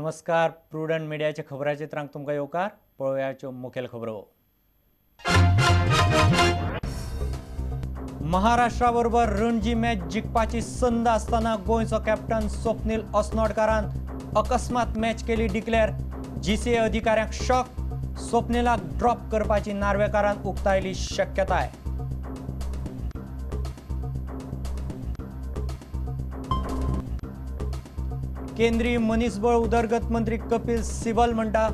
नमस्कार, प्रुडंट मिडियाच्या खबराचित्रांक तुमकां येवकार. पळोवयाच्यो मुखेल खबरो. महाराष्ट्रा बरोबर रणजी मॅच जिखपाची संद आसतना गोंयचो कॅप्टन स्वप्नील अस्नोडकारान अकस्मात मॅच केली डिक्लेअर. जीसीए अधिकाऱ्यांक शॉक. स्वप्नीलाक ड्रॉप करपाची नार्वेकारान उक्तायली शक्यताय. केंद्रीय मनीसबळ उदरगत मंत्री कपिल सिबल म्हणटा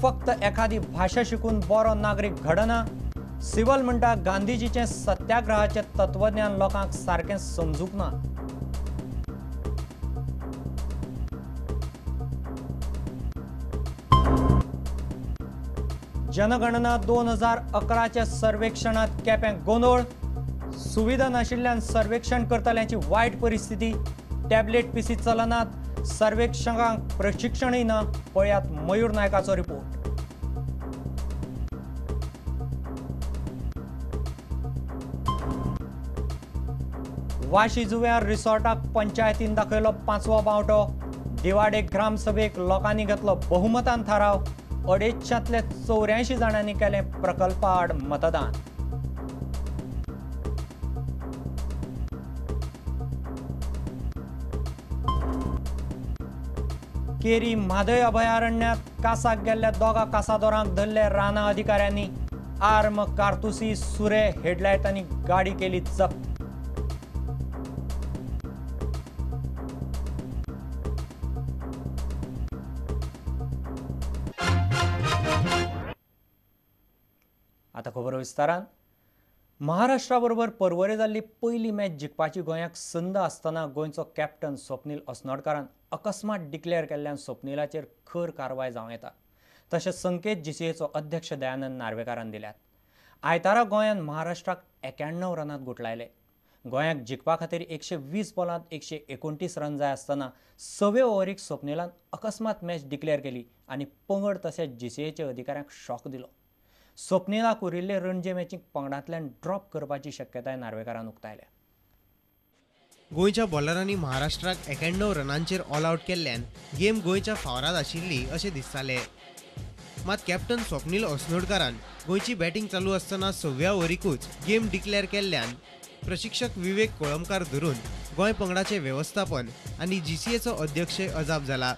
फक्त एखादी भाशा शिकून बरो नागरीक घडना. सिबल म्हणटा गांधीजीचें सत्याग्रहाचें तत्वज्ञान लोकांक सारकें समजूंक ना. जनगणना 2011च्या सर्वेक्षणांत केपें गोंदळ. सुविधा नाशिल्ल्यान सर्वेक्षण करतल्यांची वायट परिस्थिती. टॅबलेट पीसी चलनात. सर्वेक्षकांक प्रशिक्षणूय ना. पळयात मयूर नायकाचो रिपोर्ट. वाशी जुव्यार रिसॉर्टाक पंचायतीन दाखयलो 5वो बावटो. दिवाडे ग्रामसभेक लोकांनी घेतलो बहुमतान थाराव. 250 84 जाणांनी केलें प्रकल्पा आड मतदान. केरी म्हादय अभयारण्यात कासाक गेल्ल्या 2 कासादोरांक धरले रानां अधिकाऱ्यांनी. आर्म, कारतुसी, सुरे, हेडलायट आनी गाडी केली जप्त. आतां खबर विस्तारान. महाराष्ट्रा बरोबर परवरे जाल्ली पयली मॅच जिखपाची गोंयाक संद आसतना गोंयचो कॅप्टन स्वप्नील अस्नोडकारान अकस्मात डिक्लेअर केल्ल्यान स्वप्नीलाचेर खर कारवाय जावं येता. तशेंच संकेत जीसीएचो अध्यक्ष दयानंद नार्वेकारान दिल्यात. आयतारा गोंयान महाराष्ट्राक 91 रनांत गुटलायले. गोंयाक जिखपा खातीर 120 बॉलांत 129 रन जाय आसतना 6वे ओव्हरीक स्वप्नीलान अकस्मात मॅच डिक्लेअर केली आनी पंगड तशेंच जीसीएच्या अधिकाऱ्यांक शॉक दिलो. स्वप्नीलाक उरिल्ले रणजी मॅचीक पंगडांतल्यान ड्रॉप करपाची शक्यताय नार्वेकारान उक्तायल्या. गोंयच्या बॉलरांनी महाराष्ट्राक 91 रनांचेर ऑल आउट केल्ल्यान गेम गोंयच्या फावराद आशिल्ली अशें दिसतालें. मात कॅप्टन स्वप्नील अस्नोडकारान गोंयची बॅटींग चालू आसतना 6व्या ओव्हरीकूच गेम डिक्लेअर केल्ल्यान प्रशिक्षक विवेक कोळंबकार धरून गोंय पंगडाचें वेवस्थापन आनी जीसीएचो अध्यक्ष अजाप जाला.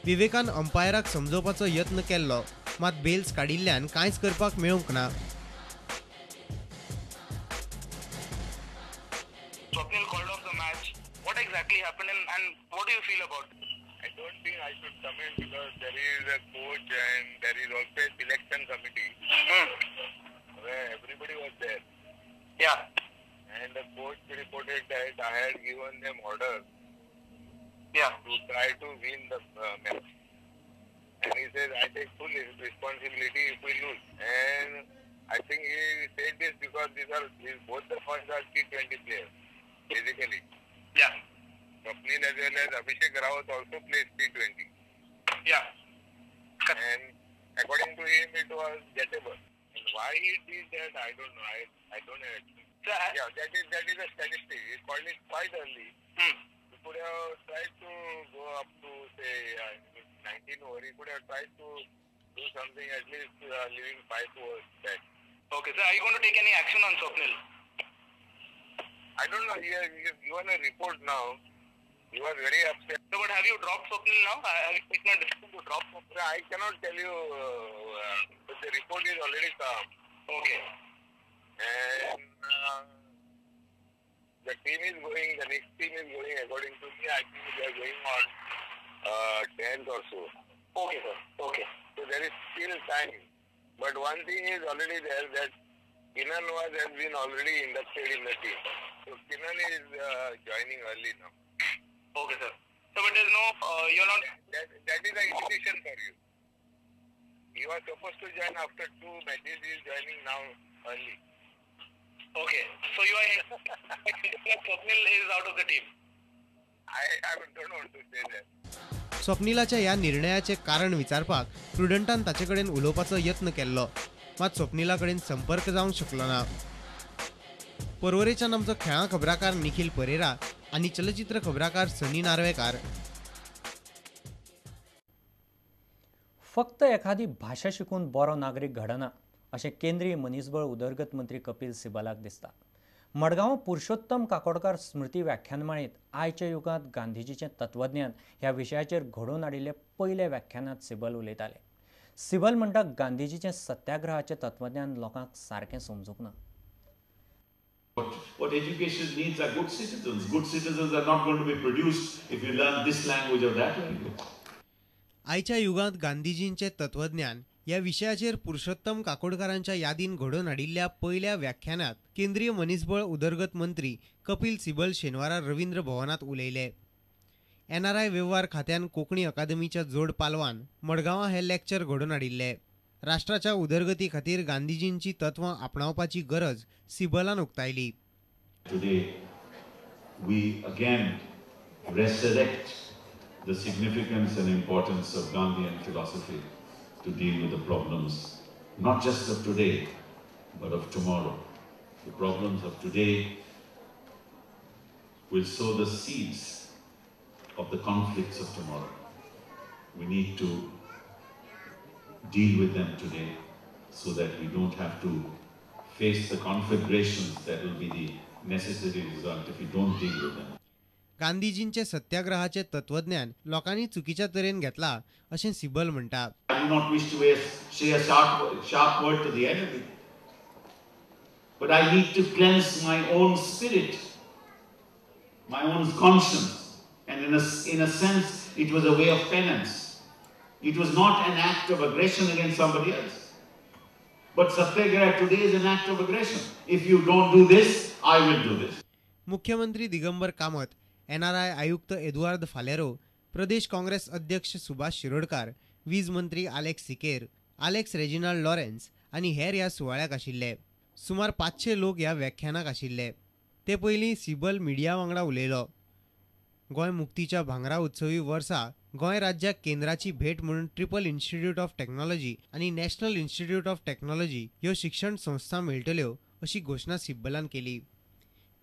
विवेकान अंपायराक समजोवपाचो यत्न केल्लो, मात बेल्स काडिल्ल्यान कांयच करपाक मेळूंक ना. Swapnil called off the match. What exactly happened and what do you feel about it? I don't think I should comment because there is a coach and there is also a selection committee where everybody was there. Yeah. And the coach reported that I had given them order. Yeah. To try to win the match. And he says, I take full responsibility if we lose. And I think he said this because both the funds are T20 players, basically. Yeah. Swapnil as well as Abhishek Rawat also plays T20. Yeah. And according to him, it was gettable. And why he did that, I don't know. I don't know. So, yeah, that is a statistic. He called it quite early. He could have tried to go up to, say, 19 over. He could have tried to do something, at least leaving 5 overs back. Okay, so are you going to take any action on Swapnil? I don't know. He has given a report now. He was very upset. So, but have you dropped Swapnil now? Have you taken a decision to drop Swapnil? I cannot tell you, but the report is already come. Okay. And the team is going, the next team is going, according to me, I think they are going on 10th or so. Okay, sir. Okay. So there is still time. But one thing is already there, that Kinan has been already inducted in the team. So Kinan is joining early now. Okay, sir. So, but there's no, you're not... That is an indication for you. He was supposed to join after 2 matches. He is joining now early. Okay. So you are Swapnil is out of the team. I don't want to say that. स्वप्निलाच्या ह्या निर्णयाचे कारण विचारपाक प्रुडंटान ताचे कडेन उलोवपाचो यत्न केल्लो, मात स्वप्निला कडेन संपर्क जावंक शकलो ना. पर्वरेच्यान आमचो खेळां खबराकार निखिल परेरा आनी चलचित्र खबराकार सनी नार्वेकार. फक्त एखादी भाशा शिकून बरो नागरीक घडना अशें केंद्रीय मनीसबळ उदरगत मंत्री कपिल सिब्बलाक दिसता. मडगांव पुरुषोत्तम काकोडकार स्मृती व्याख्यानमाळेंत आयच्या युगांत गांधीजीचें तत्वज्ञान ह्या विशयाचेर घडोवन हाडिल्ले पयल्या व्याख्यानांत सिब्बल उलयताले. सिब्बल म्हणटा, गांधीजीचें सत्याग्रहाचें तत्वज्ञान लोकांक सारकें समजूंक ना. What education needs are good citizens. Good citizens are not going to be produced if you learn this language or that language. आयच्या युगांत गांधीजींचें तत्वज्ञान ह्या विशयाचेर पुरुषोत्तम काकोडकारांच्या यादीन घडोवन हाडिल्ल्या पयल्या व्याख्यानात केंद्रीय मनीसबळ उदरगत मंत्री कपिल सिब्बल शेनवारा रवींद्र भवनात उलयले. एनआरआय वेव्हार खात्यान कोंकणी अकादमीच्या जोड पालवान मडगांवां हे लेक्चर घडोवन हाडिल्ले. राष्ट्राच्या उदरगती खातीर गांधीजींची तत्वां आपणावपाची गरज सिब्बलान उक्तायली. Today we again resurrect the significance and importance of Gandhian philosophy to deal with the problems, not just of today, but of tomorrow. The problems of today will sow the seeds of the conflicts of tomorrow. We need to deal with them today so that we don't have to face the conflagrations that will be the necessary result if we don't deal with them. गांधीजींचे सत्याग्रहाचे तत्वज्ञान लोकांनी चुकीच्या तरेन घेतला अशें सिब्बल म्हणटा. I do not wish to say a sharp word to the enemy, but I need to cleanse my own spirit, my own conscience, and in a sense it was a way of penance. It was not an act of aggression against somebody else. But Satyagraha today is an act of aggression. If you don't do this, I will do this. मुख्यमंत्री Digambar Kamat, NRI आयुक्त एदुआर्द फालेरो, प्रदेश काँग्रेस अध्यक्ष सुभाष शिरोडकार, वीज मंत्री Alex सिकेर, Alex Reginald Lawrence आनी हेर ह्या सुवाळ्याक आशिल्ले. सुमार 500 लोक ह्या व्याख्यानाक आशिल्ले. ते पयलीं सिब्बल मिडिया वांगडा उलयलो. गोंय मुक्तीच्या भांगरा उत्सवी वर्सा गोंय राज्याक केंद्राची भेट म्हणून ट्रिपल इन्स्टिट्यूट ऑफ टेक्नॉलॉजी आनी नॅशनल इन्स्टिट्यूट ऑफ टेक्नॉलॉजी ह्यो शिक्षण संस्था मेळटल्यो अशी घोशणा सिब्बलान केली.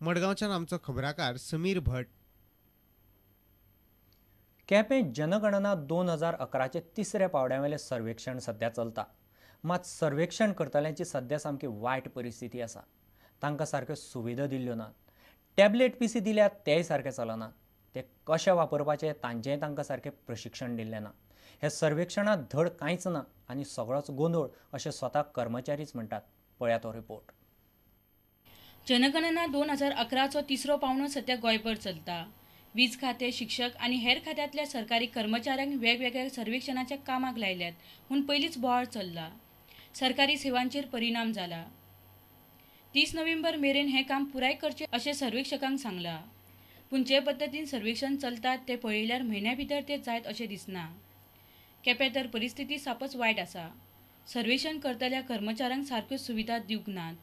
मडगांवच्यान आमचो खबराकार समीर भट. केपें जनगणना 2011 तिसऱ्या पावड्यावेलें सर्वेक्षण सध्या चलता. मात सर्वेक्षण करतल्यांची सध्या सामकी वायट परिस्थिती आसा. तांकां सारक्यो सुविधा दिल्ल्यो नात. टॅबलेट पीसी दिल्यात तेय सारके चलनात. ते कशे वापरपाचे तांचेंय तांकां सारकें प्रशिक्षण दिल्लें ना. हे सर्वेक्षणांत धड कांयच ना आनी सगळोच गोंदळ अशें स्वता कर्मचारीच म्हणटात. पळयात हो रिपोर्ट. जनगणना 2011चो तिसरो पावंडो सध्या गोंयभर चलता. वीज खाते, शिक्षक आनी हेर खात्यांतल्या सरकारी कर्मचाऱ्यांक वेगवेगळ्या सर्वेक्षणाच्या कामाक लायल्यात म्हूण पयलींच बोवाळ चल्ला. सरकारी सेवांचेर परिणाम जाला. 30 नोव्हेंबर मेरेन हें काम पुराय करचें अशें सर्वेक्षकांक सांगलां. पूण जे पद्दतीन सर्वेक्षण चलता तें पळयल्यार म्हयन्या भितर तें जायत अशें दिसना. केपें तर परिस्थिती सापच वायट आसा. सर्वेक्षण करतल्या कर्मचाऱ्यांक सारक्यो सुविधा दिवंक नात.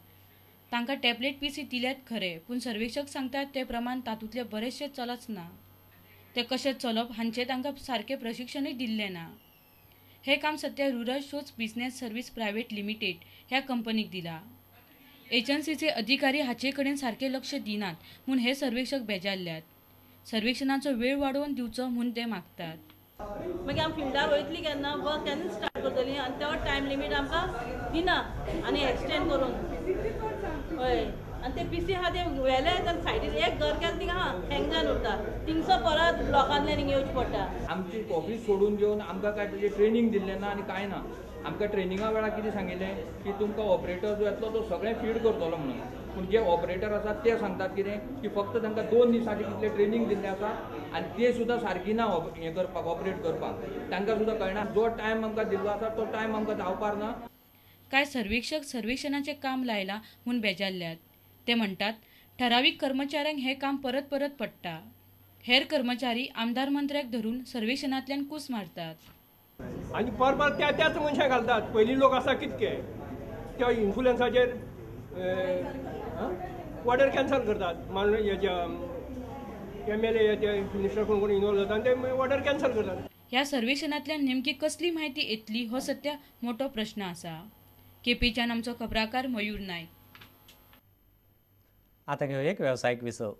तांकां टॅबलेट पीसी दिल्यात खरें, पूण सर्वेक्षक सांगतात ते प्रमाण तातूंतले बरेचशे चलच ना. ते कशें चलप हांचें तांकां सारकें प्रशिक्षणूय दिल्लें ना. हें काम सध्या rural shows business service private limited ह्या कंपनीक दिलां. एजन्सीचे अधिकारी हाचे कडेन सारकें लक्ष दिनात म्हूण हे सर्वेक्षक बेजारल्यात. सर्वेक्षणाचो वेळ वाडोवन दिवचो म्हूण ते मागतात. मागीर आमी फिल्डार वयतली केन्ना, वर्क केन्ना स्टार्ट करतली आनी तो टायम लिमीट आमकां दिना आनी एक्सटेंड करून. हय, आनी ते पीसी आहा ते व्हेले आनी सायडीन एक घर केलें थिंगा आहा हँग जावन उरता, थिंगसो परत ब्लॉकांतल्यान हिंगा येवचें पडटा. आमची ऑफीस सोडून घेवन आमकां काय तेजें ट्रेनींग दिल्लें ना आनी कांय ना. आमकां ट्रेनिंगा वेळार कितें सांगिल्लें की तुमकां ऑपरेटर जो येतलो तो सगळें फीड करतलो म्हणून. पूण जे ऑपरेटर आसात ते सांगतात कितें की फक्त तांकां 2 दिसांचें कितलें ट्रेनींग दिल्लें आसा आनी ते सुद्दां सारकी ना हें करपाक, ऑपरेट करपाक तांकां सुद्दां कळना. जो टायम आमकां दिल्लो आसा तो टायम आमकां जावपाक ना. कांय सर्वेक्षक सर्वेक्षणाचें काम लायलां म्हूण बेजारल्यात. ते म्हणटात ठरावीक कर्मचाऱ्यांक हें काम परत परत पडटा. हेर कर्मचारी आमदार मंत्र्याक धरून सर्वेक्षणांतल्यान कूस मारतात आनी पर पर त्या त्याच मनशां घालतात. पयलीं लोक आसा कितके त्या इन्फ्लुएन्साचेर ऑर्डर कॅन्सल करतात. मान एम एल ए, ते मिनिस्टर कोण कोण इन्वॉल्व जाता आनी ते ऑर्डर कॅन्सल करतात. ह्या सर्वेक्षणांतल्यान नेमकी कसली म्हायती येतली हो सद्या मोठो प्रश्न आसा. केपेच्यान आमचो खबराकार मयूर नायक. आतां घेवया एक वेवसायीक विसव.